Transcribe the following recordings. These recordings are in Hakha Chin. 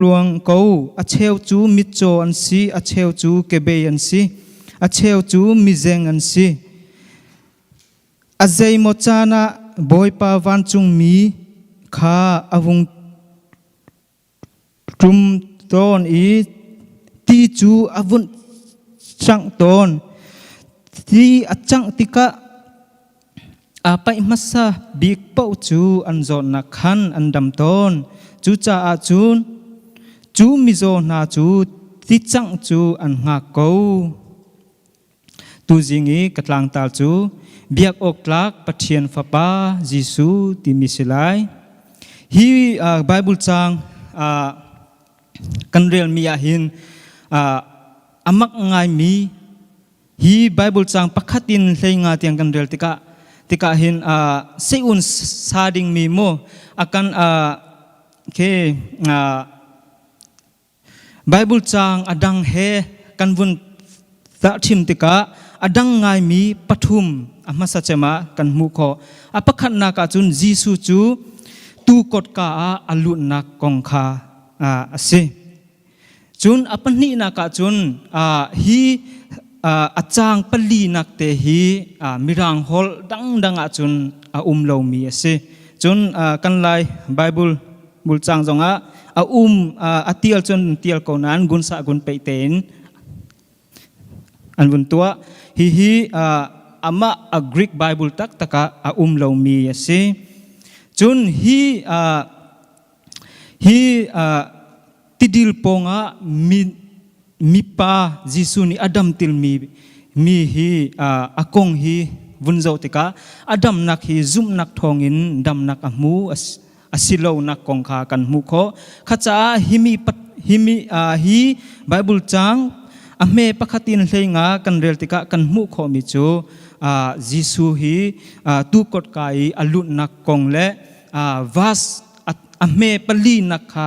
Luang ko. A cheu cu mitcaw an si, a cheu cu kebei an si, a cheu cu mizeng an si. A zeimaw caan ah Bawipa vancungmi kha a vung ṭum tawn i ti cu a vun cangh tawn. Ti a cangh tikah Aa paih hmasa bik paoh cu an zawtnak khan an dam tawn. Cucaah cun cu mizaw hna cu ticangh cu an hngak ko. Tuzing i ka tlangtar cu biak awk tlak Pathian Fapa Jesuh timi si lai. Hi Bible caang kan relmi ah hin a mak ngaimi Hi Bible caang pakhat in 15 tiang kan rel tikah tikah hin seun sa dingmi mu akan okay Bible caang adang he kan vun thim tikah adang ngaimi pathum a hmasa cem ah kan hmuh khawh. A pakhatnak ah cun Jesuh cu tu kotka ah a lutnak kong kha a si. Cun a pahnihnak ah cun hi a caang palinak te hi Mirang holh dangdang ah cun a um lomi a si. Cun kan Lai Bible bulcang zongah a um a tial cun tial ko nain gunsa gun peih tein an vun tuah. Hihi amah a Greek Bible taktak ah a um lomi a si. Cun hi Hi tidil pawngah mipa Jesuh nih a damtilmi mi hi a kong hi vun zoh tikah a damnak hi zumhnak thawngin damnak a hmu a si lonak kong kha kan hmuh khawh. Kha caah himi himi hi Bible caang a hme pakhat in 15 kan rel tikah kan hmuh khawhmi cu Jesuh hi tu kotka i a lutnak kong le verse a hme pali nak kha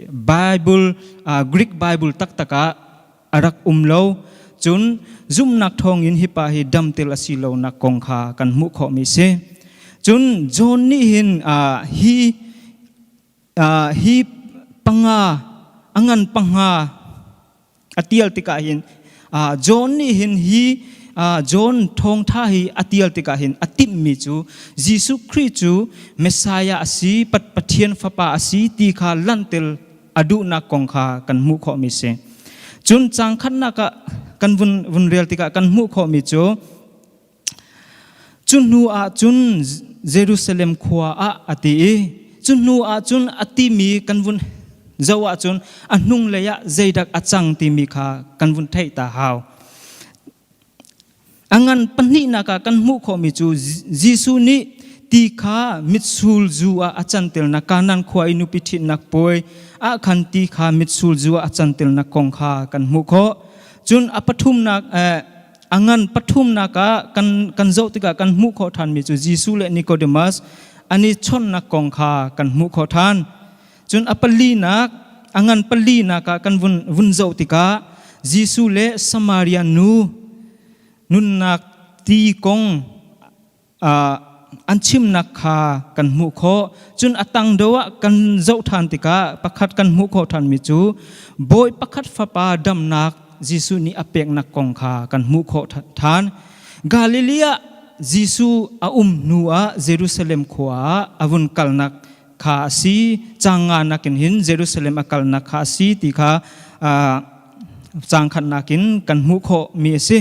Bible Greek Bible taktak ah a rak um lo cun zumhnak thawngin hi pa hi damtil a si lo nak kong kha kan hmuh khawhmi si cun John nih hin hi hi panga a ngan panga a tial tikah hin John nih hin hi John thawngtha hi a tial tikah hin a timhmi cu Jesuh Khrih cu Messiah a si Pathian fapa a si ti kha lanhter a duhnak kong kha kan hmuh khawhmi si. Cun caang khatnak ah kan vun vun rel tikah kan hmuh khawhmi cu Cu hnu ah cun Jerusalem khua ah a ti i cu hnu ah cun a timi kan vun zoh ahcun a hnunglei ah zeidak a cang timi kha kan vun theih ta hau. A ngan pahnihnak ah kan hmuh khawhmi cu Jesuh nih ti kha mitsul zu ah a cantelnak Kanan khua i nupi ṭhitnak puai ah khan ti kha mitsul zu ah a cantelnak kong kha kan hmuh khawh. Cun a pathumnak A ngan pathumnak ah kan, kan zoh tikah kan hmuh khawh ṭhanmi cu Jesuh le Nicodemus an i chawnhnak kong kha kan hmuh khawh ṭhan. Cun a palinak, a ngan palinak ah kan vun, vun zoh tikah Jesuh le Samaria nu nunnak ti kong an chimnak kha kan hmuh khawh. Cun a tang deuh ah kan zoh ṭhan tikah pakhat kan hmuh khawh ṭhanmi cu bawi pakhat fapa damnak Jesuh nih a peknak kong kha kan hmuh khawh ṭhan. Galilee ah Jesuh a um hnu ah Jerusalem khua ah a vun kalnak kha a si. Caang nga nakin hin Jerusalem a kalnak kha a si ti kha caang khatnak in kan hmuh khawhmi a si.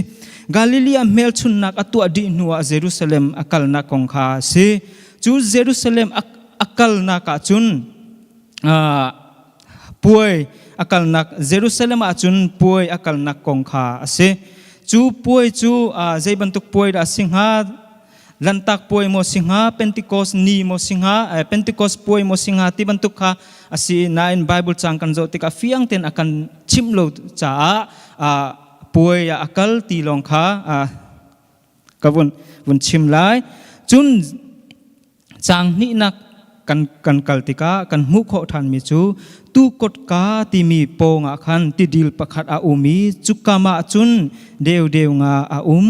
Galilee ah hmelchunhnak a tuah dih hnuah Jerusalem a kalnak kong kha a si. Cu Jerusalem a kalnak ah cun puai a kalnak Jerusalem ah cun puai a kalnak kong kha a si. Cu puai cu zei bantuk puai dah a si hnga? Lanhtak puai maw si hnga, Pentecost ni maw si hnga, Pentecost puai maw si hnga ti bantuk kha a si nain Bible cang kan zoh tikah fiang tein a kan chimh lo caah puai ah a kal ti lawng kha ka vun vun chim lai. Cun Caang hnihnak kan, kan kal tikah kan hmuh khawh ṭhanmi cu tu kotka timi pawng ah khan tidil pakhat a um i cukam ah cun deudeu nga a um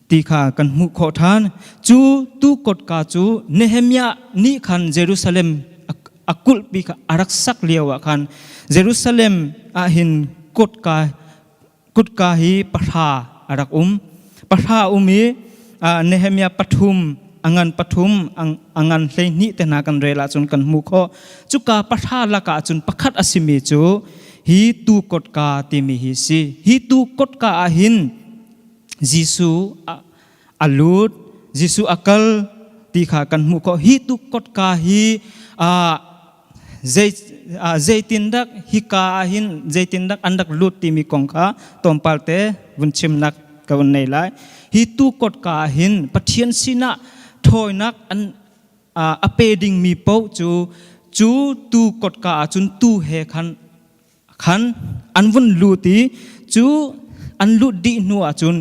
ti kha kan hmuh khawh ṭhan. Cu tu kotka cu Nehemiah nih khan Jerusalem a kulhpi kha a rak sak lio ah khan Jerusalem ah hin kutka kutka hi pahra a rak um. Pahra um i Nehemiah pathum a ngan pathum a ngan 12 te hna kan rel ahcun kan hmuh khawh. Cuka pahra lakah cun pakhat a simi cu hi tu kotka timi hi si. Hi tu kotka ah hin Jesuh a lut, Jesuh a kal ti kha kan hmuh khawh. Hi tu kotka hi zeitindak hika ah hin zeitindak an rak lut timi kong kha tlawmpal te vun chimnak ka vun nei lai. Hi tu kotka ah hin Pathian sinah thawinak an a pe dingmi paoh cu cu tu kotka ah cun tu he khan khan an vun lut i cu an lut dih hnu ahcun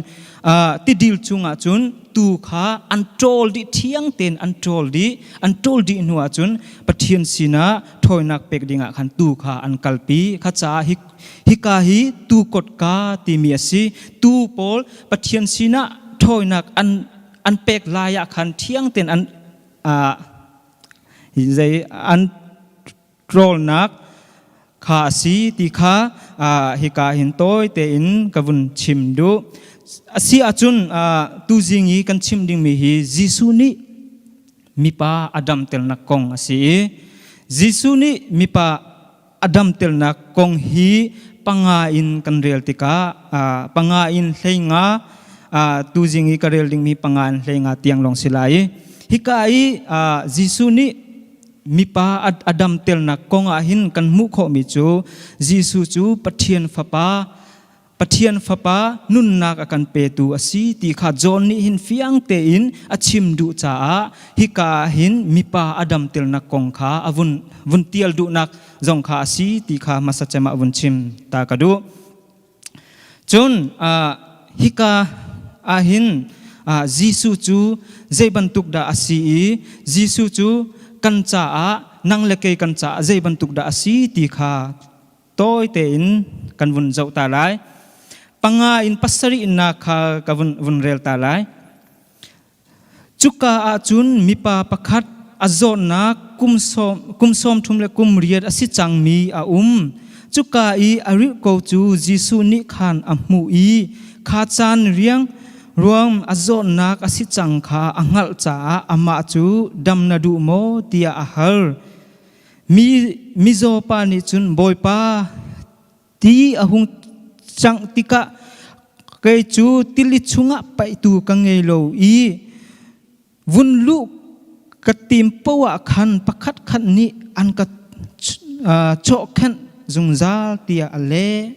tidil chungah cun tuu kha an ṭawl dih thiang tein an ṭawl dih an ṭawl dih hnu ahcun Pathian sinah thawinak pek dingah khan tuu kha an kalpi kha caah hi hika hi tuu kotka timi a si tuu pawl Pathian sinah thawinak an an pek lai ah khan thiang tein an zei an ṭawlnak kha a si ti kha hika hin tawi tein ka vun chim duh. A si ahcun tuzing i kan chim dingmi hi Jesuh nih mipa a damtelnak kong a si i Jesuh nih mipa a damtelnak kong hi panga in kan rel tikah panga in 15 tuzing i ka rel dingmi panga in 15 tiang lawng si lai i hika i Jesuh nih mipa a damtelnak kong ah hin kan hmuh khawhmi cu Jesuh cu Pathian Fapa Pathian Fapa nunnak a kan petu a si ti kha John nih hin fiang tein a chim duh caah hika ah hin mipa a damtelnak kong kha a vun vun tial duhnak zong kha a si ti kha hmasa cem ah vun chim ta ka duh. Cun hika ahhin Jesuh cu zei bantuk dah a si i Jesuh cu kan caah nang le kei kan caah zei bantuk dah a si ti kha tawi tein kan vun zoh ta lai. Panga in pasarih nak kha ka vun, vun rel ta lai. Cuka ah cun mipa pakhat a zawtnak kum sawm thum le kum riat a si cangmi a um. Cuka i a rilh ko cu Jesuh nih khan a hmuh i kha caan riang ruang a zawtnak a si cang kha a hngalh caah amah cu dam na duh maw tiah a hal. Mi mizaw pa nih cun Bawipa Ti a hung cangh tikah kei cu tili chungah paihtu ka ngei lo i vun luh ka tim poah ah khan pakhat khat nih an ka chawhkhenh zungzal tiah a leh.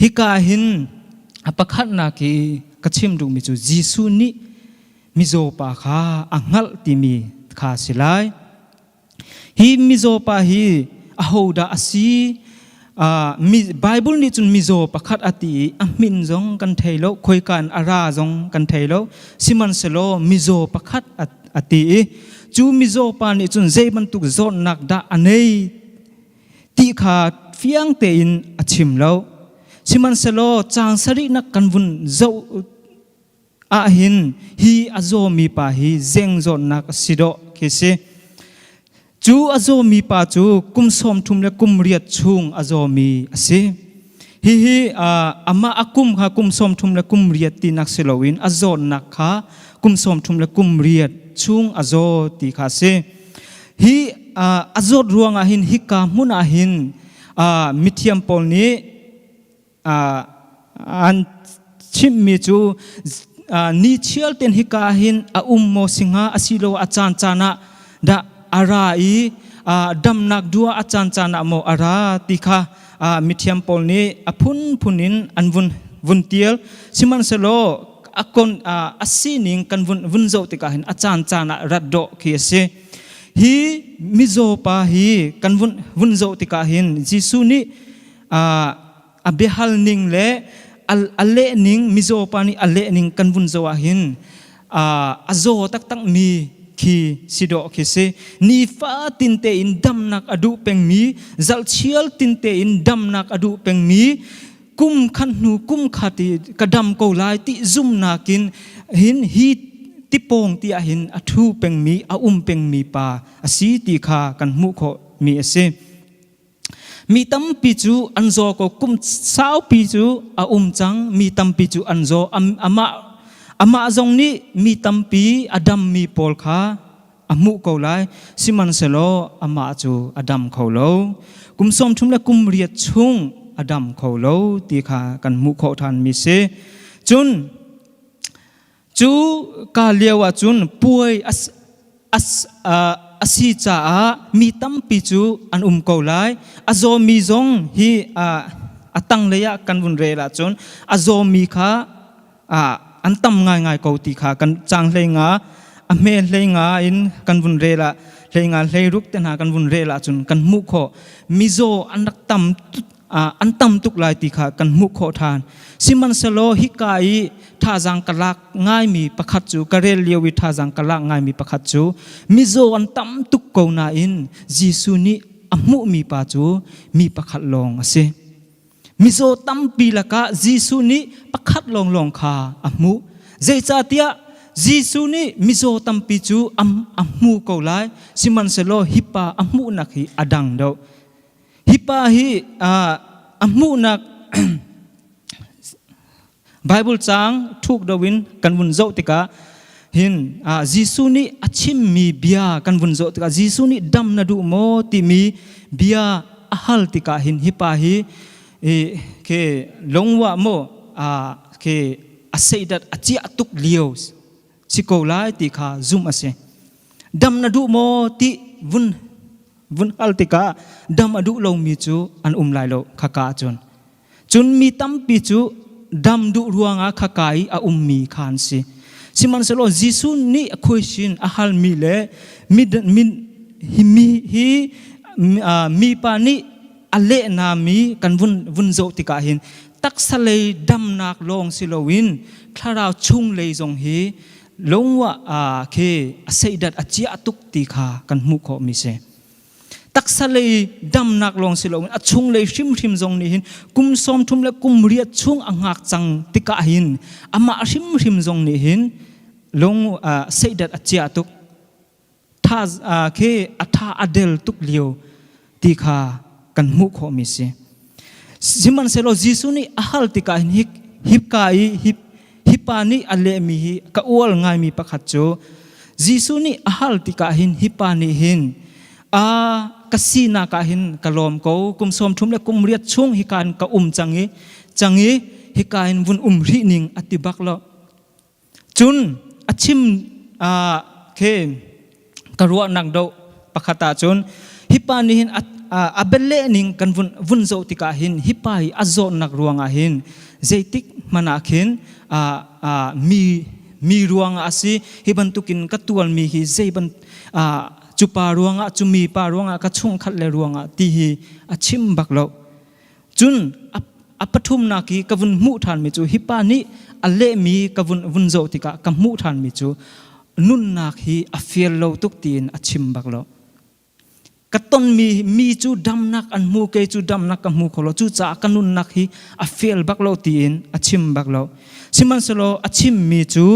Hika hin a pakhatnak hi ka chim duhmi cu Jesuh nih mizaw pa kha a hngalh timi kha a si lai. Hi mizaw pa hi ahodah a si? Bible nih cun mizaw pakhat a ti i a min zong kan thei lo, khoika in a ra zong kan thei lo. Sihmanhsehlaw mizaw pakhat a ti i cu mizaw pa nih cun zei bantuk zawtnak dah a nei ti kha fiang tein a chim lo. Sihmanhsehlaw caang sarihnak kan vun zoh ahhin hi a zawmi pa hi zeng zawtnak a si dawh khi si. Cu a zawmi pa cu kum 30 le kum riat chung a zawmi a si. Hihi amah a kum kha kum 30 le kum riat tinak si loin a zawtnak kha kum 30 le kum riat chung a zaw ti kha a si. Hi a zawt ruangah hin hika hmun ah hin mithiam pawl nih an chimhmi cu ni chial ten hika hin a um maw si hnga asilo a caan caan ah dah a ra i damnak dua a caan caan ah maw a ra ti kha mithiam pawl nih a phunphun in an vun vun tial sihmanhsehlaw a kon a sining kan vun vun zoh tikah hin a caan caan ah rat dawh khi a si hi mizaw pa hi kan vun vun zoh tikah hin Jesuh nih a biahal ning le a leh ning mizaw pa nih a leh ning kan vun zoh ahhin a zaw taktak mi khi si dawh khi si nifatin tein damnak a duh pengmi zalchial tin tein damnak a duh pengmi kum khat hnu kum khat i ka dam ko lai ti zumnak in hin hi tipawng ti ah hin a thu pengmi a um pengmi pa a si ti kha kan hmuh khawh. mi a si. Mi tampi cu an zaw ko kum saupi cu a um cang mi tampi cu an zaw amah amah zong nih mi tampi a dammi pawl kha a hmuh ko lai sihmanhsehlaw amah cu a dam kho lo kum 30 le kum riat chung a dam kho lo ti kha kan hmuh khawh ṭhan mi si cun Cu ka lio ah cun puai a si caah mi tampi cu an um ko lai. A zawmi zong hi a tanglei ah kan vun rel ahcun a zawmi kha an tam ngaingai ko ti kha kan cang hlei nga a hme hlei nga in kan vun rel ah hlei nga hlei ruk te hna kan vun rel ahcun kan hmuh khawh. Mizaw an rak tam an tam tuk lai ti kha kan hmuh khawh ṭhan. Sihmanhsehlaw hika i thazaang ka lak ngaimi pakhat cu ka rel lio i thazaang ka lak ngaimi pakhat cu mizaw an tam tuk ko nain Jesuh nih a hmuhmi pa cu mi pakhat lawng a si. Mizaw tampi lakah Jesuh nih pakhat lawnglawng kha a hmuh. Zeicahtiah Jesuh nih mizaw tampi cu a hmu ko lai, sihmanhsehlaw hi pa a hmuhnak hi a dang deuh. Hi pa hi a hmuhnak Bible caang thuk do in kan vun zoh tikah hin Jesuh nih a chimmi bia kan vun zoh tikah Jesuh nih dam na duh maw timi bia a hal tikah hin hi pa hi ke lungwa maw ke a seidat a ciah tuk lio si ko lai ti kha zumh a si. Dam na duh maw ti vun vun hal tikah dam a duh lomi cu an um lai lo khaka ahcun. Cun mi tampi cu dam duh ruangah khaka i a ummi kha an si. Sihmanhsehlaw Jesuh nih a khuaisin a halmi le mi, mi, mi hi mipa nih a lehnami kan vun, vun zoh tikah hin taksa lei damnak lawng si loin thlarau chung lei zong hi lungwa khi a seidat a ciah tuk ti kha kan hmuh khawhmi si. Taksa lei damnak lawng si loin a chung lei hrimhrim zong nih hin kum 30 le kum riat chung a ngak cang tikah hin amah hrimhrim zong nih hin lung seidat a ciah tuk tha khi a tha a del tuk lio ti kha kan hmuh khawhmi si. Sihmanhsehlaw Jesuh nih a hal tikah hin hipka i hip hipa nih a lehmi hi ka ual ngaimi pakhat cu Jesuh nih a hal tikah hin hipa nih hin a ka sinak ah hin ka lawm ko kum 30 le kum riat chung hika in ka um cang i cang i hika in vun um rih ning a ti bak lo Cun a chim khi ka ruahnak doh pakhat ahcun hi pa nih hin a bialeh ning kan vun vun zoh tikah hin hi pa hi a zawtnak ruangah hin zeitik hmanh ah khin mi mi ruangah a si hi bantukin ka tualmi hi zei ban cu pa ruangah cu mi pa ruangah ka chungkhat le ruangah ti hi a chim bak lo. Cun a pathumnak i ka vun hmuh ṭhanmi cu hi pa nih a lehmi ka vun vun zoh tikah ka hmuh ṭhanmi cu nunnak hi a fial lo tuk tiin a chim bak lo. Ka tonmi mi cu damnak an hmu kei cu damnak ka hmu kho lo cucaah ka nunnak hi a fial bak lo tiin a chim bak lo. Sihmanhsehlaw a chimmi cu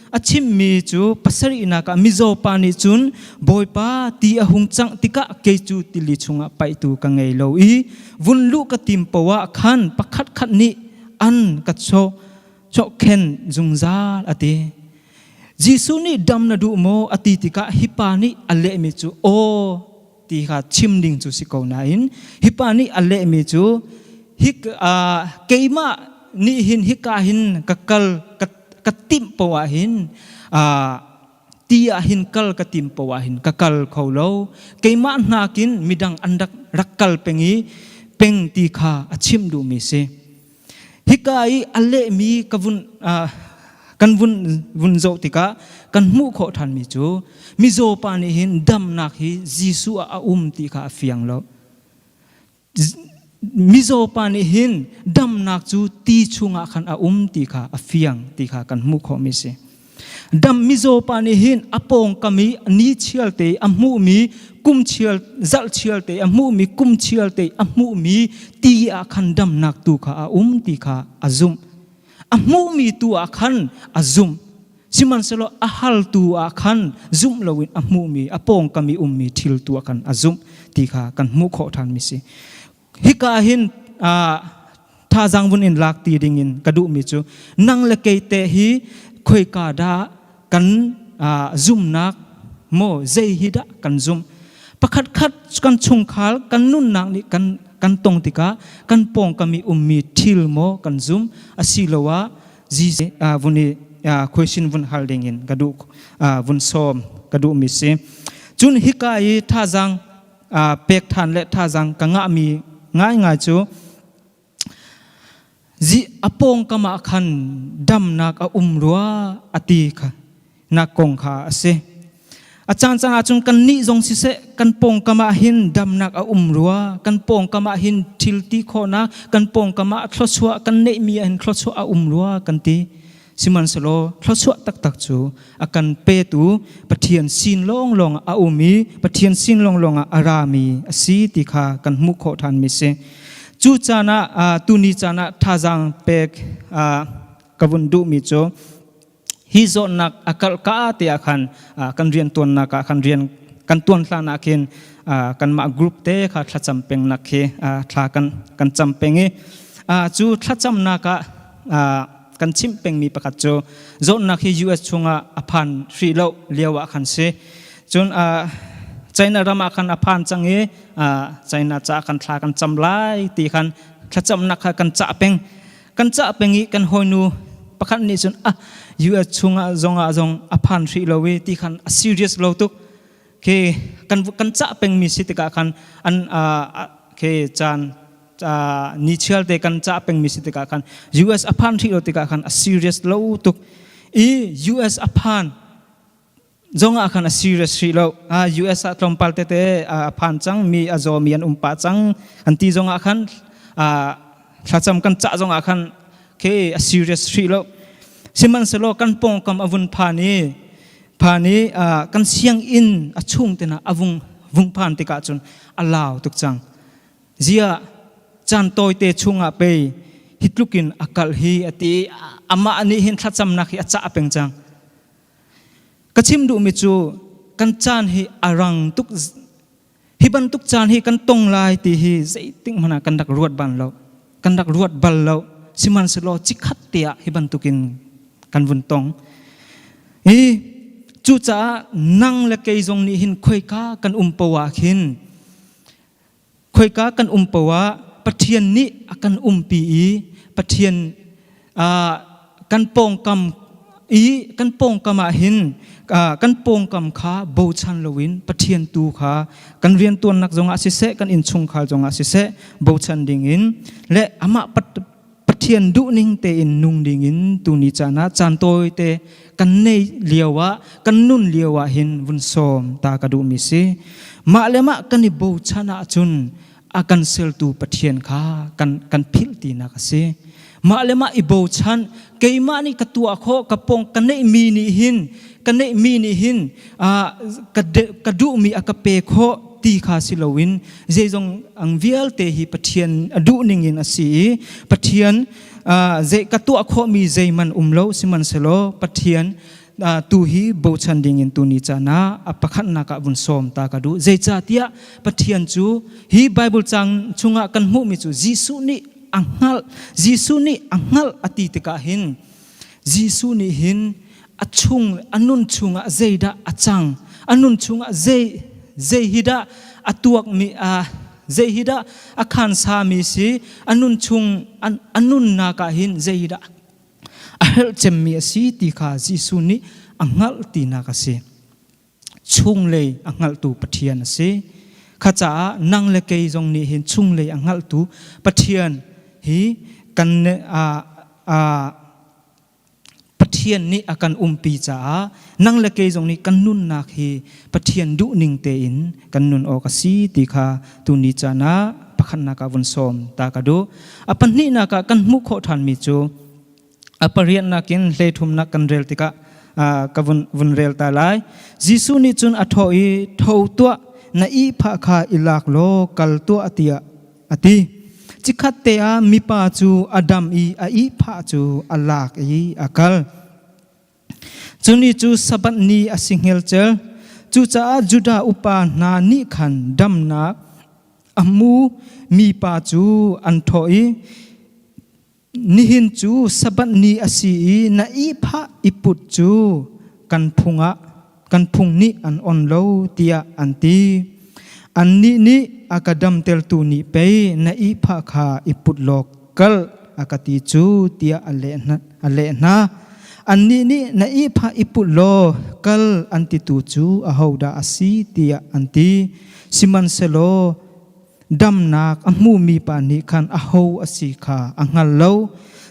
A chimmi cu pasarihnak ah mizaw pa nih cun Bawipa ti a hung cangh tikah kei cu tili chungah paihtu ka ngei lo i vun luh ka tim poah khan pakhatkhat nih an ka chawkhen zungzal a ti. Jesuh nih dam na duh maw a ti tikah hi pa nih a lehmi cu aw ti kha chim ding cu si ko nain hi pa nih a lehmi cu hi keimah nih hin hika hin ka kal ka ka timh poah hin ti ah hin kal ka tim poah hin ka kal kho lo keimah hnakin midang an rak rak kal peng i peng ti kha a chim duhmi si hika i a lehmi ka vun kan vun vun zoh tikah kan hmuh khawh ṭhanmi cu mizaw pa nih hin damnak hi Jesuh ah a um ti kha a fiang lo Mizaw pa nih hin damnak cu ti chungah khan a um ti kha a fiang ti kha kan hmuh khawhmi si. Dam mizaw pa nih hin a pawngkam i ni chialte a hmuhmi kum chial zarh chialte a hmuhmi kum chialte a hmuhmi ti ah khan damnak tu kha a um ti kha a zumh. A hmuhmi tu ah khan a zumh. Sihmanhsehlaw a haltu ah khan zumh loin a hmuhmi a pawngkam i ummi thil tu ah khan a zumh. ti kha kan hmuh khawh ṭhan mi si. Hika hin thazaang vun in lak ti ding in ka duhmi cu nang le kei te hi khoika dah kan zumnak maw zei hi dah kan zumh pakhat khat kan chungkhar kan nunnak nih kan kan tong tikah kan pawngkam i ummi thil maw kan zum asiloah Jesuh vun i khuaisin vun hal ding in ka duh vun sawm ka duhmi si. Cun hika i thazaang pek than le thazaang ka ngahmi ngaingai cu zi a pawngkam ah khan damnak a um rua a ti kha nak kong kha a si. A caan caan ahcun kan nih zong siseh kan pawngkam ah hin damnak a um rua, kan pawngkam ah hin thil ti khawhnak, kan pawngkam ah thluachuah kan neihmi ah hin thluachuah a um rua kan ti. Sihmanhsehlaw thluachuah taktak cu a kan petu Pathian sin lawnglawng ah a um i Pathian sin lawnglawng ah a rami a si ti kha kan hmuh khawh ṭhanmi si. Cu caan ah tuni caan ah thazaang pek ka vun duhmi cu hi zawtnak a karh ka te ah khan kan rian tuannak ah khan rian kan tuan hlan ah khin kanmah group te kha thlacam pengnak khi thla kan kan cam peng i cu thlacamnak ah kan chimh pengmi pakhat cu zawtnak hi US chungah a phan hrih lo lio ah khan si cun China ram ah khan a phan cang i China ca kan thla kan cam lai ti khan thlacamnak kha kan cah peng kan cah peng i kan hawinu pakhat nih cun ah US chungah zongah zong a phan hrih lo i ti khan a serious lo tuk khi kan kan cah pengmi si tikah khan an khi caan ni chial te kan cah pengmi si tikah khan US a phan hrih lo tikah khan a serious lo tuk i US a phan zong ah khan a serious hrih lo. US ah tlawmpal tete a phan cang mi a zaw mi an um pah cang an ti zong ah khan thlacam kan cah zong ah khan ke a serious hrih lo. Sihmanhsehlaw kan pawngkam a vun phan i phan i kan sianginn a chung tena a vung vung phan tikah cun a lau tuk cang. Zia caan tawite chungah pei hi tlukin a kalh hi a ti amah nih hin thlacamnak hi a cah peng cang. Ka chim duhmi cu kan caan hi a rang tuk. Hi bantuk caan hi kan tong lai ti hi zeitik hmanh ah kan rak ruat bal lo. Kan rak ruat bal lo. Sihmanhsehlaw cikhat te ah hi bantukin kan vun tong. Hi cucaah nang le kei zong nih hin khoika kan um poah ah khin khoika kan um poah Pathian nih a kan umpi i Pathian kan pawngkam i kan pawngkam ah hin kan pawngkam kha bochan loin Pathian tu kha kan riantuannak zongah siseh kan innchungkhar zongah siseh bochan dingin le amah Pathian duhning tein nung dingin tuni caan ah caan tawi te kan nei lio ah kan nun lio ah hin vun sawm ta ka duhmi si. Mah le mah kan i bochan ahcun a kan sertu Pathian kha kan kan philh tinak a si. Mah le mah i bochan keimah nih ka tuah khawh ka pong ka neihmi nih hin ka neihmi nih hin ka ka duhmi a ka pe khawh ti kha si loin zeizong ang vialte hi Pathian a duh ning in a si i Pathian zei ka tuah khawhmi zeiman um lo sihmanhsehlaw Pathian tu hi bochan ding in tuni caan ah a pakhatnak ah vun sawm ta ka duh zeicahtiah Pathian cu hi Bible cang chungah kan hmuhmi cu Jesuh nih a hngalh Jesuh nih a hngalh a ti tikah hin Jesuh nih hin a chung a nun chungah zeidah a cang a nun chungah zei zei hi dah a tuakmi a zei hi dah a khansami si a nun chung a nunnak ah hin zei hi dah a herh cemmi a si ti kha Jesuh nih a hngalh tinak a si chunglei a hngalhtu Pathian a si kha caah nang le kei zong nih hin chunglei a hngalhtu Pathian hi kan Pathian nih a kan umpi caah nang le kei zong nih kan nunnak hi Pathian duhning tein kan nun awk a si ti kha tuni caan ah pakhatnak ah vun sawm ta ka duh. A pahnihnak ah kan hmuh khawh ṭhanmi cu a pariatnak in hleithumnak kan rel tikah ka vun, vun rel ta lai. Jesuh nih cun a thawh i tho tuah na ihphah kha i lak law kal tuah tiah a ti. Cikhat te ah mipa cu a dam i a ihphah cu a lak i a kal. Cu ni cu Sabbath ni a si ngelcel. Cucaah Judah upa hna nih khan damnak A hmu mipa cu an thawh i, Nihin cu Sabbath ni a si i na ihphah i put cu kan phung ah kan phung nih an on lo tiah an ti. Annih nih a ka damtertu nih pei na ihphah kha i put law kal a ka ti cu tiah a leh hna. A leh hna. Annih nih na ihphah i put law kal an titu cu ahodah a si tiah an ti. Sihmanhsehlaw damnak a hmumi pa nih khan aho a si kha a hngal lo.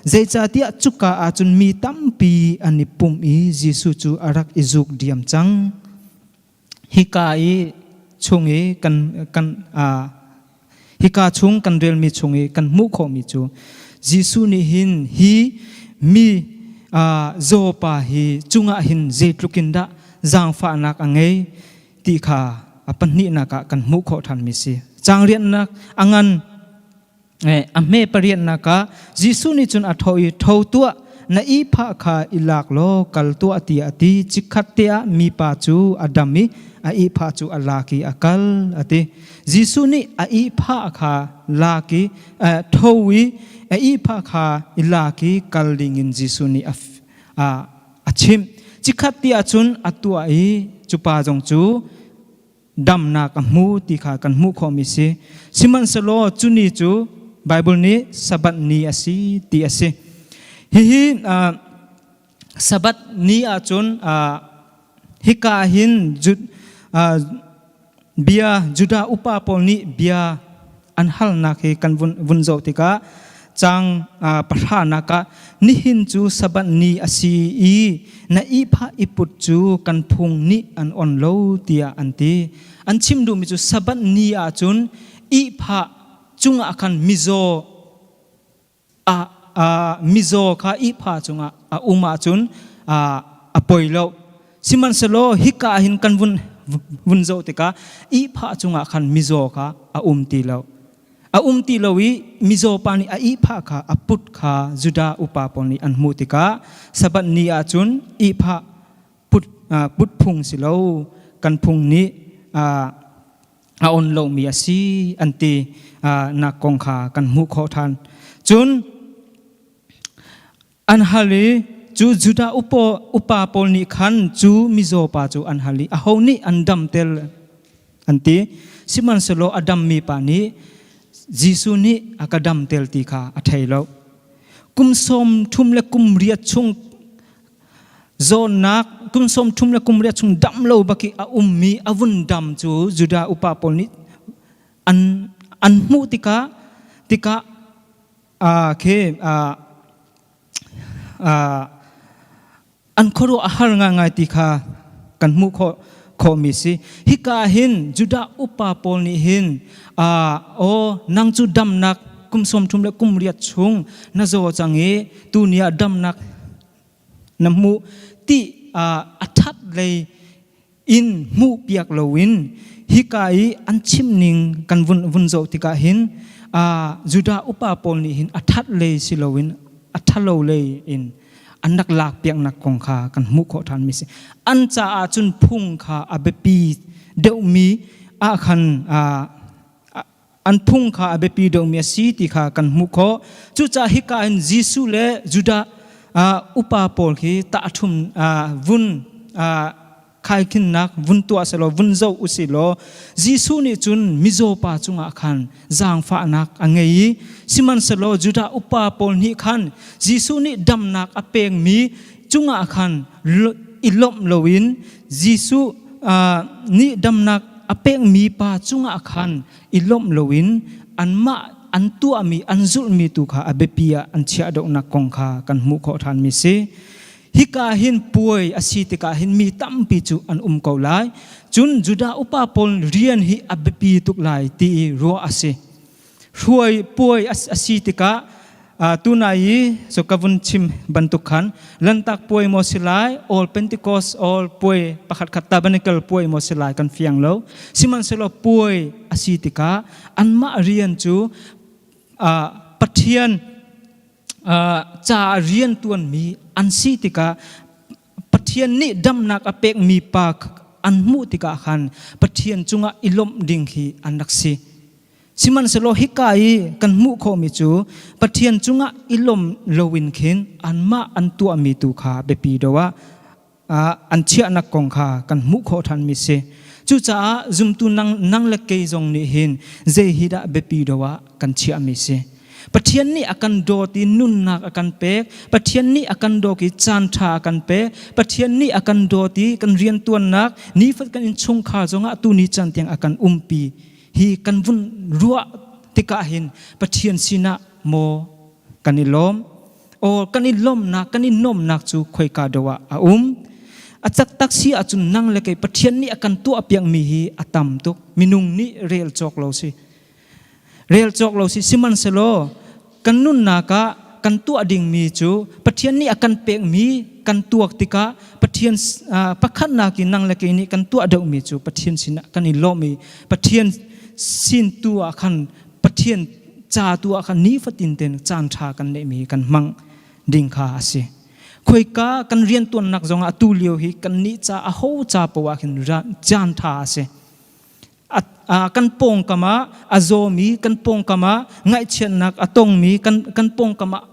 Zeicahtiah cuka ah cun mi tampi an i pum i Jesuh cu a rak i zuk diam cang. Hika i chung i kan kan hika chung kan relmi chung i kan hmuh khawhmi cu Jesuh nih hin hi mi zaw pa hi cungah hin zeitluk in dah zaangfahnak a ngei ti kha a pahnihnak ah kan hmuh khawh ṭhanmi si. Caangrianhnak a ngan a hme pariatnak ah Jesuh nih cun a tho i tho tuah na ihphah kha i lak law kal tuah tiah a ti. Chikkhat te ah mipa cu a dam i a ihphah cu a lak i a kal a ti. Jesuh nih a ihphah kha lak i tho i a ihphah kha i lak i kal dingin Jesuh nih a a chimh. Chikkhat ti ahcun a tuah i cu pa zong cu damnak a hmu ti kha kan hmuh khawhmi si. Sihmanhsehlaw cu ni cu Bible nih Sabbath ni a si ti a si. Hihi Sabbath ni ahcun hika hin bia Judah upa pawl nih bia an halnak hi kan vun zoh tikah caang pahranak ah nihin cu Sabbath ni a si i na ihphah i put cu kan phung nih an on lo tiah an ti. An chim duhmi cu Sabbath ni ahcun ihphah cungah khan mizaw a mizaw kha ihphah cungah a um ahcun a poi lo. Sihmanhsehlaw hika ah hin kan vun vun zoh tikah ihphah cungah khan mizaw kha a um ti lo. A um ti lo i mizaw pa nih a ihphah kha a put kha Judah upa pawl nih an hmuh tikah Sabbath ni ahcun ihphah put put phung si lo kan phung nih a on lomi a si an ti nak kong kha kan hmuh khawh ṭhan. Cun an hal i cu Judah upa, upa pawl nih khan cu mizaw pa cu an hal i aho nih an damter an ti. Sihmanhsehlaw a dammi pa nih Jesuh nih a ka damter ti kha a thei lo. Kum 33 le kum riat chung Zawnnak kum 33 le kum riat chung dam lo baki a ummi a vun dam cu Judah upa pawl nih an an hmuh tikah tikah khi an khuaruah a har ngaingai ti kha kan hmuh khawh khawhmi si. Hika hin Judah upa pawl nih hin aw nang cu damnak kum 33 le kum riat chung na zaw cang i tuni ah damnak na hmuh ti a ṭhat lei in hmuh piak loin hika i an chim ning kan vun vun zoh tikah hin Judah upa pawl nih hin a ṭhat lei si loin a ṭhalo lei in an rak lak piaknak kong kha kan hmuh khawh ṭhan mi si. An caah cun phung kha a biapi deuhmi ah khan an phung kha a biapi deuhmi a si ti kha kan hmuh khawh. Cucaah hika in Jesuh le Judah upa pawl khi tahṭhum vun khaikhinnak vun tuah selaw vun zoh usih law Jesuh nih cun mizaw pa cungah khan zaangfahnak a ngei i sihmanhsehlaw Judah upa pawl nih khan Jesuh nih damnak a pekmi cungah khan i lawmh loin Jesuh nih damnak a pekmi pa cungah khan i lawmh loin anmah an tuahmi an zulhmi tu kha a biapi ah an chiah deuhnak kong kha kan hmuh khawh ṭhanmi si. Hika hin puai a si tikah hin mi tampi cu an um ko lai. Cun Judah upa pawl rian hi a biapi tuk lai ti i ruah a si. Hruai puai a si tikah tunai i so ka vun chim bantuk khan Lantak puai maw si lai, All Pentecost all puai pakhat khat tabernacle puai maw si lai kan fiang lo. Sihmanhsehlaw puai a si tikah anmah rian cu Pathian ca riantuanmi an si tikah Pathian nih damnak a pekmi pa an hmuh tikah khan Pathian cungah i lawmh ding hi an rak si. Sihmanhsehlaw hika i kan hmuh khawhmi cu Pathian cungah i lawm loin khin anmah an tuahmi tu kha biapi deuh ah an chiahnak kong kha kan hmuh khawh ṭhanmi si. Cucaah zumtu nang, nang le kei zong nih hin zei hi dah biapi deuh ah kan chiahmi si. Pathian nih a kan dawt i nunnak a kan pek. Pathian nih a kan dawt i caan ṭha a kan pek. Pathian nih a kan dawt i kan riantuannak nifat kan innchungkhar zongah tu ni caan tiang a kan umpi. Hi kan vun ruah tikah hin Pathian sinah maw kan i lawm? Aw kan i lawmhnak kan i nuamhnak cu khoika deuh ah a um? A taktak si ahcun nang le kei Pathian nih a kan tuahpiakmi hi a tam tuk. Minung nih rel cawk lo si. Rel cawk lo si sihmanhsehlaw kan nunnak ah kan tuah dingmi cu Pathian nih a kan pekmi kan tuak tikah Pathian pakhatnak in nang le kei nih kan tuah deuhmi cu Pathian sinah kan i lawm i Pathian sin tu ah khan Pathian ca tu ah khan nifatin ten caan ṭha kan neihmi kan hmang ding kha a si. Khoika kan riantuannak zongah atu lio hi kan nih ca a ho ca poah ah khin caan ṭha a si. Kan pawngkam ah a zawmi, kan pawngkam ah ngaihchiatnak a tongmi, kan, kan pawngkam ah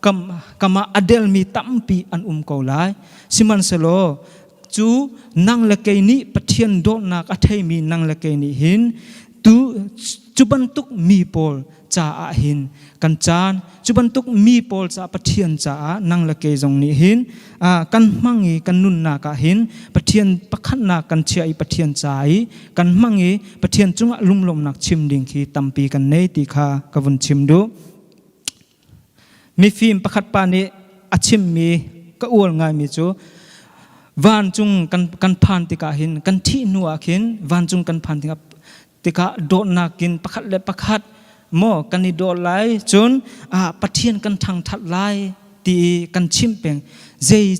kam, kam ah a delmi tampi an um ko lai. Sihmanhsehlaw cu nang le kei nih Pathian dawtnak a theimi nang le kei nih hin tu cu bantuk mi pawl caah hin kan caan cu bantuk mi pawl caah Pathian caah nang le kei zong nih hin kan hmang i kan nunnak ah hin Pathian pakhatnak kan chiah i Pathian ca i kan hmang i Pathian cungah lunglawmnak chim ding khi tampi kan nei ti kha ka vun chim duh. Mifim pakhat pa nih a chimmi ka uar ngaimi cu vancung kan, kan phan tikah hin kan thih hnu ah khin vancung kan phan tikah tikah dawtnak in pakhat le pakhat maw kan i dawt lai cun ah Pathian kan thangthat lai ti kan chim peng zei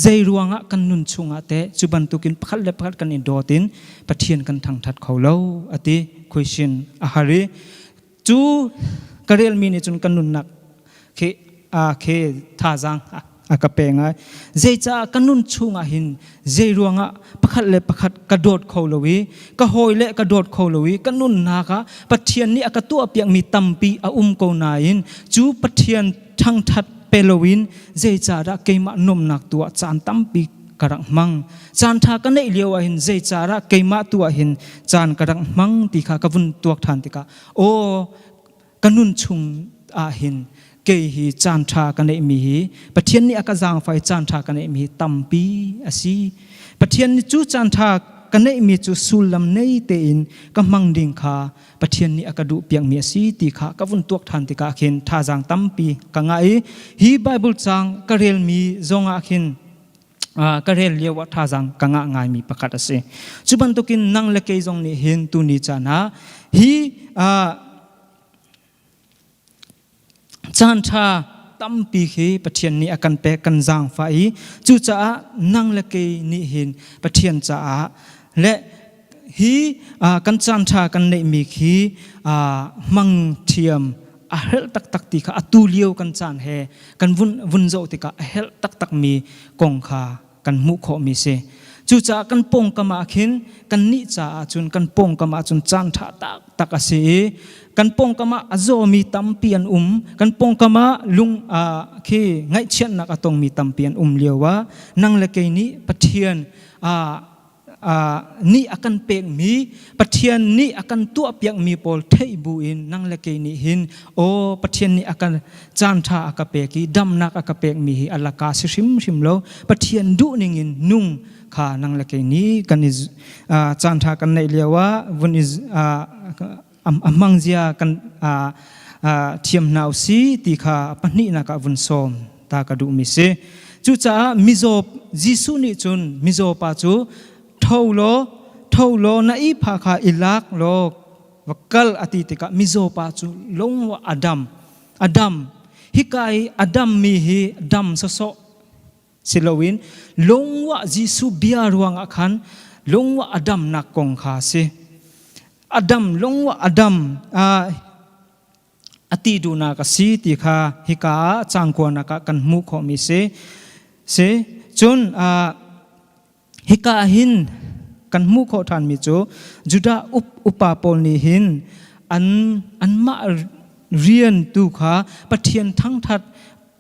zei ruangah kan nun chungah teh cu bantukin pakhat le pakhat kan i dawt in Pathian kan thangthat kho lo ati question a har i Cu ka relmi nih cun kan nunnak khi khi thazaang a ka pe ngai. Zeicah ka nun chungah hin zei ruangah pakhat le pakhat ka dawt kho lo i ka hawi le ka dawt kho lo i ka nunnak ah Pathian nih a ka tuahpiakmi tampi a um ko nain cu Pathian thangthat pe loin zeicahdah keimah nuamhnak tu ah caan tampi ka rak hmang. Caan ṭha ka neih lio ah hin zeicahdah keimah tu ah hin caan ka rak hmang ti kha ka vun tuak ṭhan tikah aw ka nun chung ah hin kei hi caan ṭha ka neihmi hi Pathian nih a ka zaangfah i caan ṭha ka neihmi hi tampi a si. Pathian nih cu caan ṭha ka neihmi cu sullam nei tein ka hmang ding kha Pathian nih a ka duhpiakmi a si ti kha ka vun tuak ṭhan tikah khin thazaang tampi ka ngah i hi Bible caang ka relmi zongah khin ka rel lio ah thazaang ka ngah ngaimi pakhat a si. Cu bantukin nang le kei zong nih hin tuni caan ah hi caan ṭha tampi khi Pathian nih a kan pek kan zaangfah i cucaah nang le kei nih hin Pathian caah le hi kan caan ṭha kan neihmi khi hmang thiam a herh taktak ti kha atu lio kan caan he kan vun vun zoh tikah a herh taktakmi kong kha kan hmuh khawhmi si. Cucaah kan pawngkam ah khin kannih caah cun kan pawngkam ah cun caan ṭha taktak a si i kan pawngkam ah a zawmi tampi an um kan pawngkam ah lung khi ngaihchiatnak a tongmi tampi an um lio ah nang le kei nih Pathian nih a kan pekmi Pathian nih a kan tuahpiakmi pawl theih bu in nang le kei nih hin aw Pathian nih a kan caan ṭha a ka pek i damnak a ka pekmi hi a laka si hrimhrim lo Pathian duh ning in nung kha nang le kei nih kan i caan ṭha kan neih lio ah vun i a hmang zia kan thiam hna usi ti kha pahnihnak ah vun sawm ta ka duhmi si. Cucaah mizaw Jesuh nih cun mizaw pa cu tho law tho law na ihphah kha i lak law va kal a ti tikah mizaw pa cu lungwa a dam a dam hika i a dammi hi dam sawsawh si loin lungwa Jesuh bia ruangah khan lungwa a damnak kong kha a si a dam lungwa a dam a ti duhnak a si ti kha hika ah cangkuanak ah kan hmuh khawhmi si si cun hika ah hin kan hmuh khawh ṭhanmi cu Judah upa pawl nih hin an anmah rian tu kha Pathian thangthat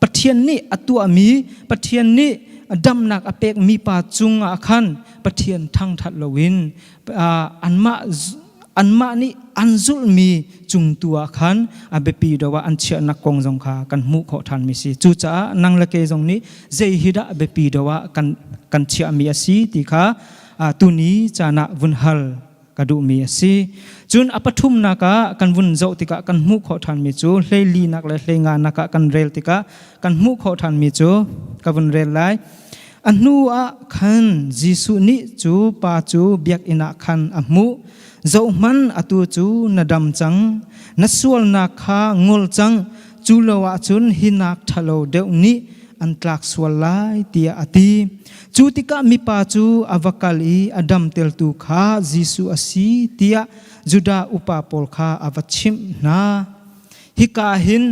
Pathian nih a tuahmi Pathian nih damnak a pekmi pa cungah khan Pathian thangthat loin anmah anmah nih an zulhmi cung tu ah khan a biapi do ah an chiahnak kong zong kha kan hmuh khawh ṭhanmi si. Cucaah nang le kei zong nih zei hi dah biapi do ah kan kan chiahmi a si ti kha tuni caan ah vun hal ka duhmi a si. Cun a pathumnak ah kan vun zoh tikah kan hmuh khawh ṭhanmi cu hleilinak le hleinganak ah kan rel tikah kan hmuh khawh ṭhanmi cu ka vun rel lai. A hnu ah khan Jesuh nih cu pa cu biakinn ah khan a hmuh. Zohhmanh, atu cu na dam cang. Na sualnak kha ngol cang. Cu lo ahcun hi nak ṭhalo deuh nih an tlak sual lai tiah a ti. Cu tikah mipa cu a va kal i a damteltu kha Jesuh a si tiah Judah upa pawl kha a va chimh hna. Hika hin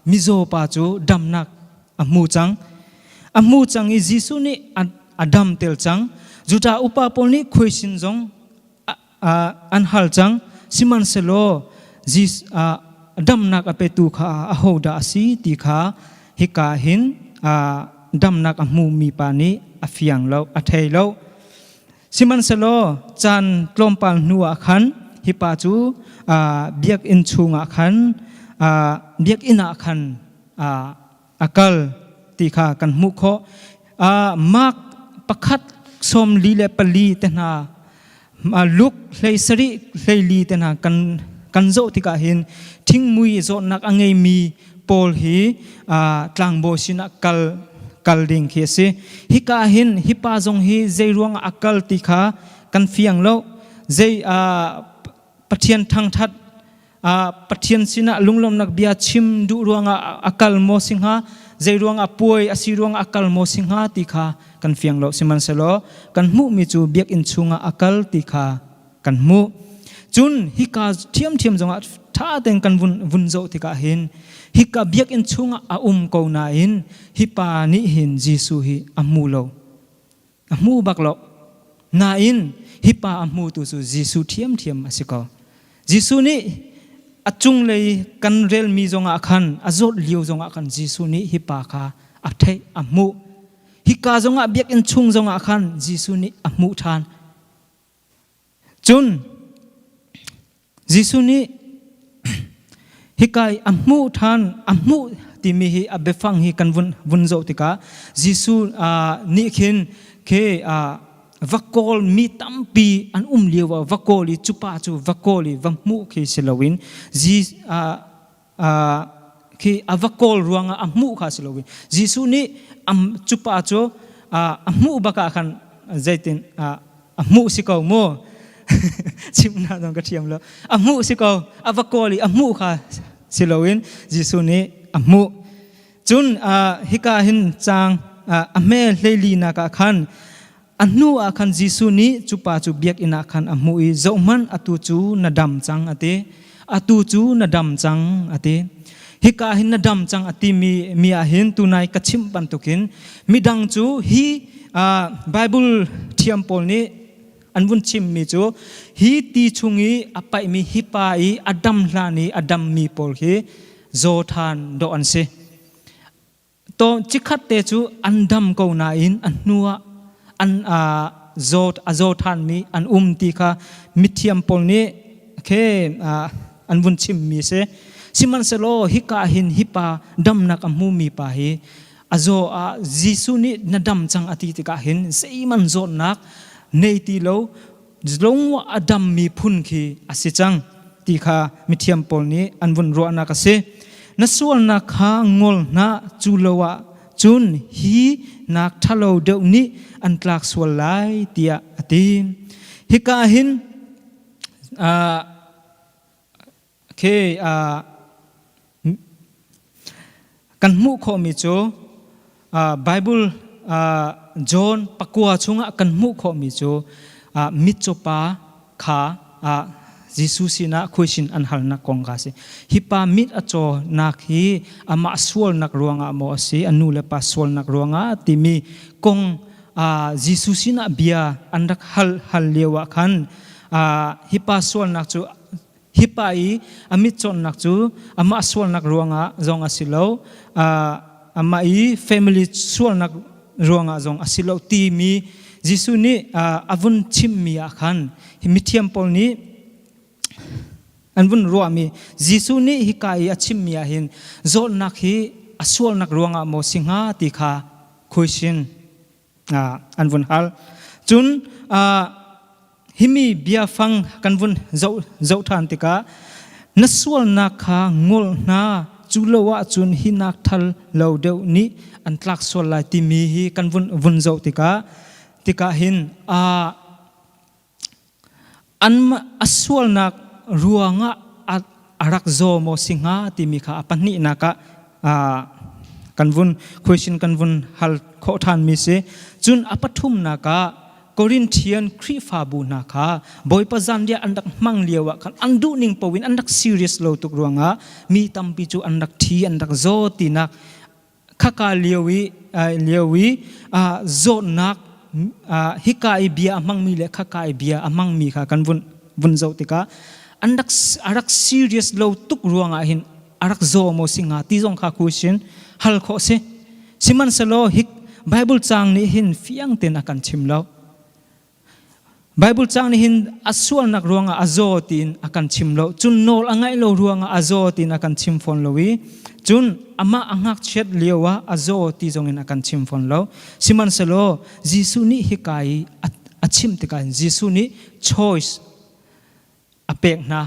mizaw pa cu damnak a hmu cang. A hmu cang i Jesuh nih a damtel cang. Judah upa pawl nih khuaisin zong an hal cang. Sihmanhsehlaw damnak a petu kha ahodah a si ti kha hika hin damnak a hmumi pa nih a fiang lo, a thei lo. Sihmanhsehlaw caan tlawmpal hnu ah khan hi pa cu biakinn chungah khan biakinn ah khan a kal ti kha kan hmuh khawh. Mark pakhat 44 te hna Luke 17 14 te hna kan kan zoh tikah hin thingmui zawtnak a ngeimi pawl hi tlangbawi sinah kal kal ding khi a si. Hika hin hi pa zong hi zei ruangah a kal ti kha kan fiang lo. Zei Pathian thangthat Pathian sinah lunglawmnak bia chim duh ruangah a kal maw si hnga zei ruangah puai a si ruangah a kal maw si hnga ti kha kan fiang lo. Sihmanhsehlaw kan hmuhmi cu biakinn chungah a kal ti kha kan hmuh. Cun hika ṭhiamṭhiam zongah ṭha tein kan vun vun zoh tikah hin hika biakinn chungah a um ko nain hi pa nih hin Jesuh hi a hmu lo. A hmu bak lo. Nain hi pa a hmutu cu Jesuh ṭhiamṭhiam a si ko. Jesuh nih a cunglei kan relmi zongah khan a zawt lio zongah khan Jesuh nih hi pa kha a theih a hmuh. Hika zongah biakinn chung zongah khan Jesuh nih a hmuh ṭhan. Cun Jesuh nih hika i a hmuh ṭhan a hmuh timi hi a biafang hi kan vun vun zoh tikah Jesuh nih khin khi va kawl mi tampi an um lio ah va kawl i cu pa cu va kawl i va hmuh khi si loin khi a va kawl ruangah a hmuh kha si loin Jesuh nih cu pa cu a hmuh bak ah khan zeitin a hmuh si ko mu chimnak zong ka thiam lo a hmuh si ko a va kawl i a hmuh kha si loin Jesuh nih a hmuh. Cun hika hin caang a hme 14 nak ah khan a hnu ah khan Jesuh nih cu pa cu biakinn ah khan a hmuh i zohhmanh atu cu na dam cang a ti. Atu cu na dam cang a ti. Hika hin na dam cang a timi mi ah hin tunai ka chimh bantukin midang cu hi Bible thiam pawl nih an vun chimmi cu hi ti chung i a paihmi hi pa i a dam hlan i a dammi pawl hi zaw ṭhan dawh an si. To chikkhat te cu an dam ko nain a hnu ah an zaw a zaw ṭhanmi an um ti kha mithiam pawl nih khe an vun chimmi si. Sihmanhsehlaw hika hin hi pa damnak a hmumi pa hi a zaw ah Jesuh nih na dam cang a ti tikah hin zeihmanh zawtnak nei ti lo lung a dammi phun khi a si cang ti kha mithiam pawl nih an vun ruahnak a si. Na sualnak kha ngol hna cu lo ah cun hi nak ṭhalo deuh nih an tlak sual lai tiah a ti. Hika hin khi kan hmuh khawhmi cu Bible John pakua chungah kan hmuh khawhmi cu mitcaw pa kha Jesuh sinah khuaisin an halnak kong kha a si. Hi pa mit a cawnak hi amah sualnak ruangah maw a si, a nu le pa sualnak ruangah timi kong Jesuh sinah bia an rak hal hal lio ah khan hi pa sualnak cu. Hi pa i a mitcawnnak cu amah sualnak ruangah zong a si lo, amah i family sualnak ruangah zong a si lo timi Jesuh nih a vun chimmi ah khan mithiam pawl nih an vun ruahmi Jesuh nih hika i a chimmi ah hin zawtnak hi a sualnak ruangah maw si hnga ti kha question an vun hal. Cun himi biafang kan vun zoh ṭhan tikah na sualnak kha ngol hna cu lo ahcun hi nak thal lo deuh nih an tlak sual lai timi hi kan vun zoh tikah hin Anmah a sualnak ruangah a rak zaw maw si hnga timi kha a pahnihnak ah kan vun question kan vun hal khawh ṭhanmi si. Cun a pathumnak ah Corinthian Khrihfabu hna kha Bawipa zanriah an rak hmang lio ah khan an duhning paoh in an rak serious lo tuk ruangah mi tampi cu an rak thi an rak zaw tinak khaka lio i lio i zawtnak hika i bia a hmangmi le khaka i bia a hmangmi kha kan vun vun zoh tikah an rak a rak serious lo tuk ruangah hin a rak zaw maw si hnga ti zong kha question hal khawh si. Sihmanhsehlaw hi Bible caang nih hin fiang tein a kan chim lo. Bible caang nih hin a sualnak ruangah a zaw tiin a kan chim lo. Cun nawl a ngaih lo ruangah a zaw tiin a kan chim fawn lo i cun amah a ngakchiat lio ah a zaw ti zongin a kan chim fawn lo. Sihmanhsehlaw Jesuh nih hika i a chim tikah hin Jesuh nih choice a pek hna.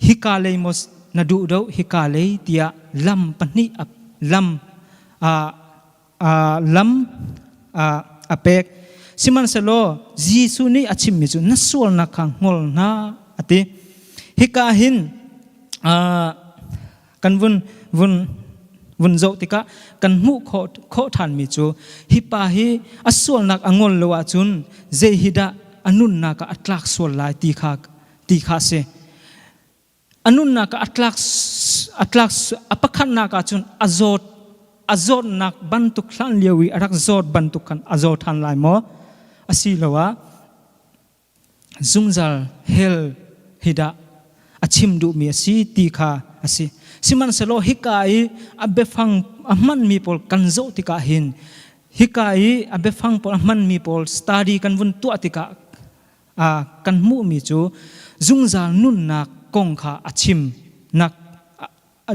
Hika lei maw na duh deuh hika lei tiah lam pahnih lam lam a pek. Sihmanhsehlaw Jesuh nih a chimmi cu na sualnak kha ngol hna a ti. Hika hin kan vun vun vun zoh tikah kan hmuh khawh khawh ṭhanmi cu hi pa hi a sualnak a ngol lo ahcun zei hi dah a nunnak ah a tlak sual lai ti kha ti kha a si. A nunnak ah a tlak a tlak a pakhatnak ahcun a zawt a zawtnak bantuk hlan lio i a rak zawt bantuk khan a zaw ṭhan lai maw? Asiloah zungzal hell hi dah a chim duhmi a si ti kha a si. Sihmanhsehlaw hika i a biafang a hmanmi pawl kan zoh tikah hin hika i a biafang pawl a hmanmi pawl study kan vun tuah tikah kan hmuhmi cu zungzal nunnak kong kha a chim nak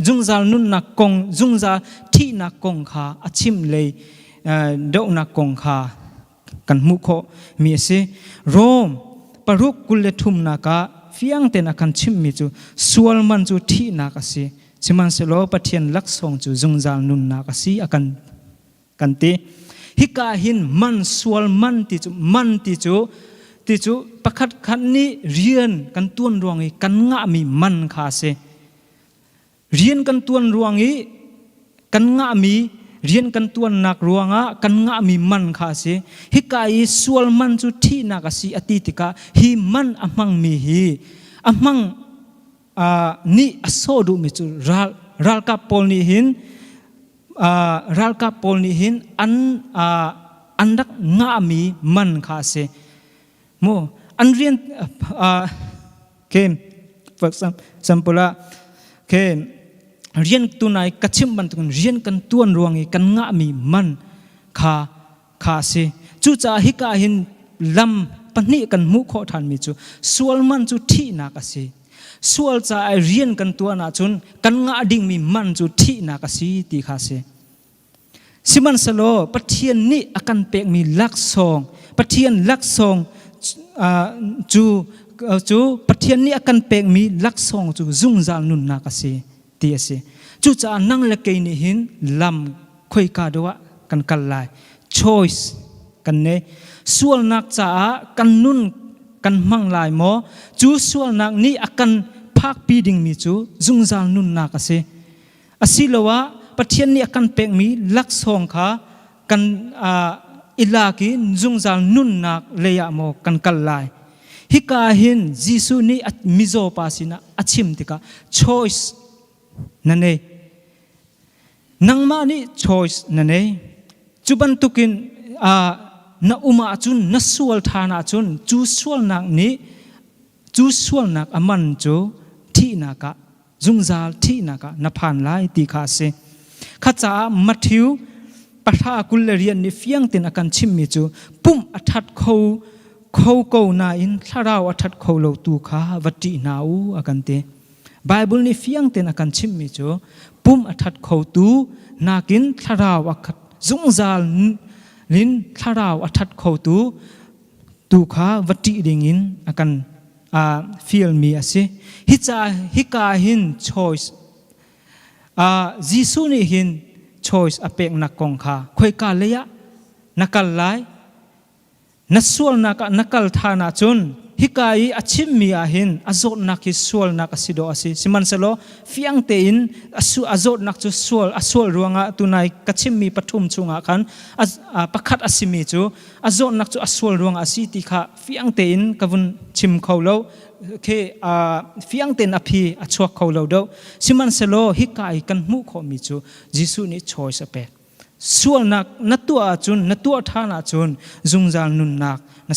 zungzal nunnak kong zungzal thihnak kong kha a chim lei dohnak kong kha kan hmuh khawh mi a si. Rom paruk 23nak ah fiang tein a kan chimhmi cu sual man cu thihnak a si, sihmanhsehlaw Pathian laksawng cu zungzal nunnak a si a kan kan ti. Hika hin man sual man ti cu man ti cu ti cu pakhat khat nih rian kan tuan ruang i kan ngahmi man kha a si. Rian kan tuan ruang i kan ngahmi rian kan tuannak ruangah kan ngahmi man kha a si. Hika i sual man cu thihnak a si a ti tikah hi man a hmangmi hi a hmang nih a sawh duhmi cu ral ralkap pawl nih hin ralkap pawl nih hin an an rak ngahmi man kha a si. Mu an rian ke for example ah ke rian tunai ka chim bantukin rian kan tuan ruang i kan ngahmi man kha kha a si. Cucaah hika hin lam pahnih kan hmuh khawh ṭhanmi cu sual man cu thihnak a si. Sual caah rian kan tuan ahcun kan ngah dingmi man cu thihnak a si ti kha a si. Sihmanhsehlaw Pathian nih a kan pekmi laksawng, Pathian laksawng cu cu Pathian nih a kan pekmi laksawng cu zungzal nunnak a si ti a si. Cucaah nang le kei nih hin lam khoika deuh ah kan kal lai. Choice kan nei. Sualnak caah kan nun kan hmang lai maw? Cu sualnak nih a kan phakpi dingmi cu zungzal nunnak a si. Asiloah Pathian nih a kan pekmi laksawng kha kan i lak i zungzal nunnak lei ah maw kan kal lai. Hika hin Jesuh nih mizaw pa sinah a chim tikah choice na nei. Nangmah nih choice na nei. Cu bantukin na um ahcun na sual ṭhan ahcun cu sualnak nih cu sualnak a man cu Thihnak ah zungzal thihnak ah na phan lai ti kha a si. Kha caah Matthew pahra 22 nih fiang tein a kan chimmi cu pumh a that kho kho ko nain thlarau a that kho lo tu kha va ṭih hna u a kan ti. Bible nih fiang tein a kan chimhmi cu pum a that khotu nakin thlarau a khat zungzal in thlarau a that khotu tu kha va ṭih dingin a kan fialmi a si. Hi ca hika hin choice Jesuh nih hin choice a peknak kong kha khoika lei ah na kal lai Na sualnak ah na kal ṭhan ahcun hika i a chimmi ah hin a zawtnak hi sualnak a si dawh a si. Sihmanhsehlaw fiang tein a zawtnak cu sual a sual ruangah tunai ka chimmi pathum chungah khan pakhat a simi cu a zawtnak cu a sual ruangah a si ti kha fiang tein ka vun chim kho lo. Khi fiang tein a phi a chuak kho lo deuh. Sihmanhsehlaw hika i kan hmuh khawhmi cu Jesuh nih choice a pek. Sualnak na tuah ahcun, na tuah ṭhan ahcun zungzal nunnak na,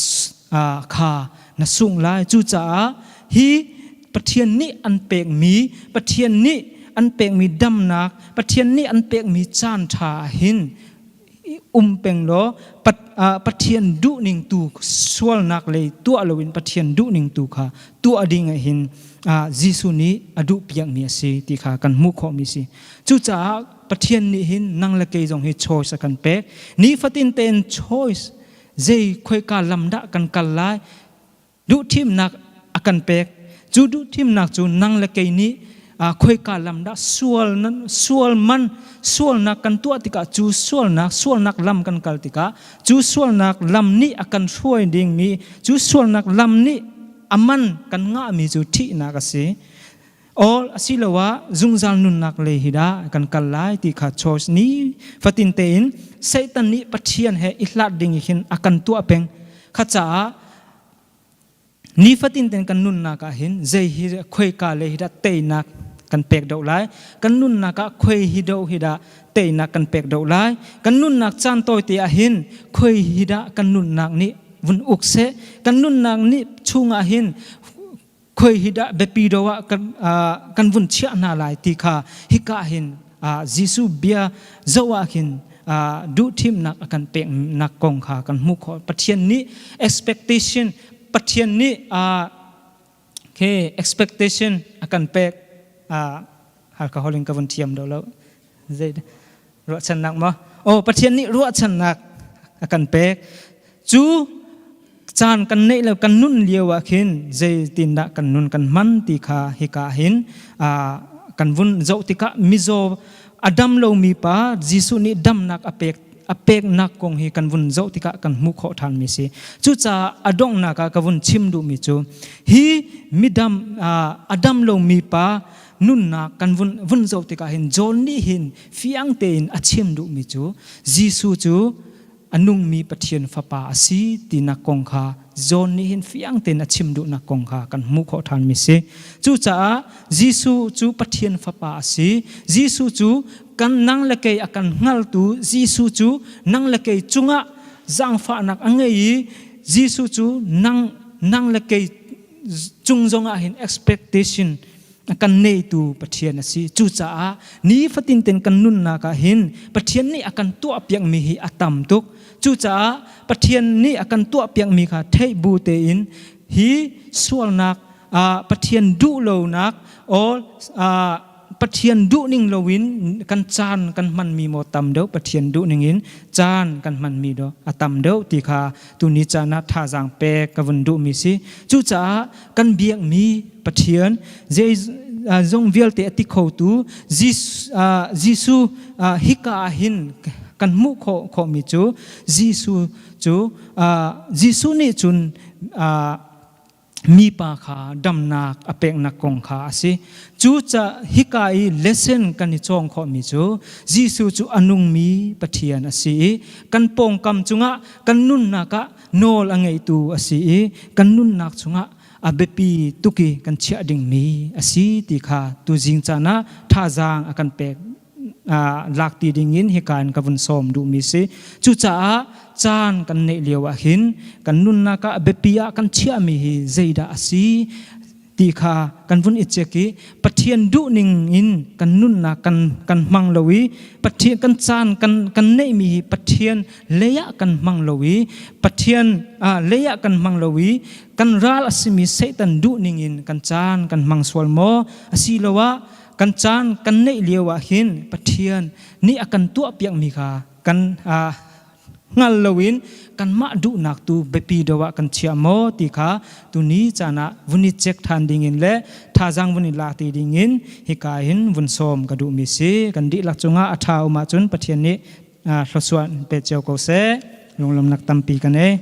kha na sung lai. Cucaah hi Pathian nih an pekmi, Pathian nih an pekmi damnak, Pathian nih an pekmi caan ṭha ah hin um peng law Pathian duhning tu sualnak lei tuah loin Pathian duhning tu kha tuah ding ah hin Jesuh nih a duh piakmi a si ti kha kan hmuh khawhmi a si. Cucaah Pathian nih hin nang le kei zong hi choice a kan pek. Nifatin tein choice zei khoika lam dah kan kal lai duhthimnak a kan pek. Cu duhthimnak cu nang le kei nih khoika lam dah sual sual man sualnak kan tuah tikah cu sualnak sualnak lam kan kal tikah cu sualnak lam nih a kan hruai dingmi cu sualnak lam nih a man kan ngahmi cu thihnak a si. All asiloah zungzal nunnak lei hi dah kan kal lai ti kha choice ni fatin tein Satan nih Pathian he i hlat ding hin a kan tuah peng. Kha caah nifatin ten kan nunnak ah hin zei hi khoika le hi dah teinak kan pek deuh lai. Kan nunnak ah khoi hi do hi dah teinak kan pek deuh lai. Kan nunnak caan tawi te ah hin khoi hi dah kan nunnak nih vun uk seh. Kan nunnak nih chungah hin khoi hi dah biapi do ah kan, kan vun chiah hna lai ti kha hika hin Jesuh bia zoh ah khin duhthimnak a kan peknak kong kha kan hmuh khawh. Pathian nih expectation Pathian nih ke expectation a kan pek alcohol in ka vun thiam do lo zei ruahchannak maw oh Pathian nih ruahchannak a kan pek cu caan kan neih lo kan nun lio ah khin zeitindah kan nun kan hman ti kha hika hin kan vun zoh tikah mizaw a dam lomi pa Jesuh nih damnak a pek a peknak kong hi kan vun zoh tikah kan hmuh khawh ṭhanmi si. Cucaah a donghnak ah ka vun chim duhmi cu hi midam a dam lomi pa nunnak kan vun vun zoh tikah hin John nih hin fiang tein a chim duhmi cu Jesuh cu a nungmi Pathian fapa a si tinak kong kha John nih hin fiang tein a chim duhnak kong kha kan hmuh khawh ṭhanmi si. Cucaah Jesuh cu Pathian fapa a si. Jesuh cu kan nang le kei a kan hngaltu Jesuh cu nang le kei cungah zaangfahnak a ngei i Jesuh cu nang nang le kei cung zongah hin expectation kan neitu Pathian a si. Cucaah nifatin ten kan nunnak ah hin Pathian nih a kan tuahpiakmi hi a tam tuk. Cucaah Pathian nih a kan tuahpiakmi kha theih bu tein hi sualnak Pathian duh lonak or Pathian duhning loin kan caan kan hmanmi maw tam deuh Pathian duhning in caan kan hmanmi do a tam deuh ti kha tuni caan ah thazaang pek ka vun duhmi si. Cucaah kan biakmi Pathian zei zong vialte a ti khotu Jesuh hika ah hin kan hmuh khawh khawhmi cu Jesuh cu Jesuh nih cun mipa kha damnak a peknak kong kha a si. Cu ca hika i lesson kan i cawng khawhmi cu Jesuh cu a nungmi Pathian a si i kan pawngkam cungah kan nunnak ah nawl a ngeitu a si i kan nunnak chungah a biapi tuk i kan chiah dingmi a si ti kha tuzing caan ah thazaang a kan pek lak ti ding in hika in ka vun sawm duhmi si. Cucaah caan kan neih lio ah hin kan nunnak ah biapi ah kan chiahmi hi zeidah a si? Ti kha kan vun i check i Pathian duhning in kan nunnak kan kan hmang lo i Pathian kan caan kan kan neihmi hi Pathian lei ah kan hmang lo i Pathian lei ah kan hmang lo i kan ral a simi Satan duhning in kan caan kan hmang sual maw? Asiloah kan caan kan neih lio ah hin Pathian nih a kan tuahpiakmi kha kan hngal loin kanmah duhnak tu biapi deuh ah kan chiah maw ti kha tuni caan ah vun i check ṭhan dingin le thazaang vun i lak ti dingin hika hin vun sawm ka duhmi si. Kan dihlak cungah a ṭha um ahcun Pathian nih thluachuah pe cio ko seh. Lunglawmnak tampi kan ei.